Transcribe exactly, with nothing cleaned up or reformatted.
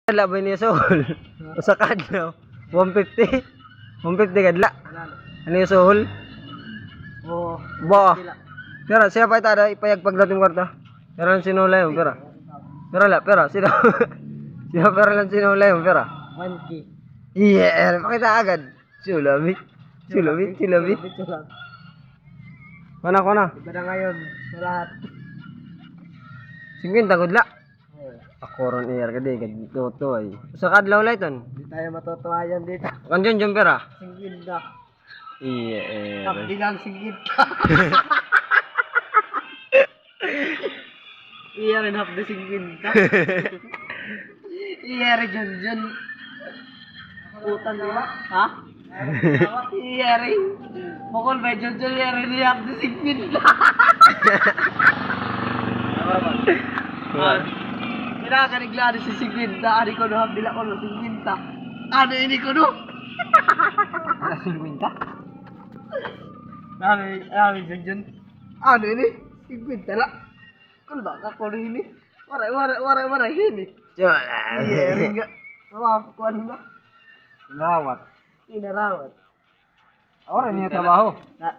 Kadla ba ini suhol? Usa ka adlaw. One fifty? One fifty kadla. Ano yung suhol? Oo. Ba? Pira, siya pa itada, ipayag pagdating kwarta. Pira lang sinulay mo, pira? Pira la, pira? Sino? Sino pira lang sinulay mo, pira? One K. Iya, eh, pakita agad. Sulabi. Sulabi, sulabi. Sulabi, sulabi. Kuna, kuna. Iba na ngayon sa lahat. Singkwenta gud la. Oo. Ako ron, iya, kadi, kadi, toto, ay. Usa ka adlaw la iton. Di tayo matutuwa yan dito. Kan Junjun pira? Singkwenta. Iya, eh. Hapdi lang singkwenta. Iya rin hapdi singkwenta. Iya rin, Junjun. Utang nila. Ha? Iya rin. Bukol ba, Junjun? Iya rin, hapdi singkwenta. Ah, kinakanigla ni si singkwenta. Ari ko, no, hapdi la ko, no, singkwenta. Ano ini ko, no? Singkwenta? Dami, dami, Junjun. Ano ini? Singkwenta la. Kul ba ka ko ini? Waray, waray, waray, waray ini. Iya, rin nga. Mawa ko, ano nga? Inarawat. Inarawat. Waray niya trabaho. Na,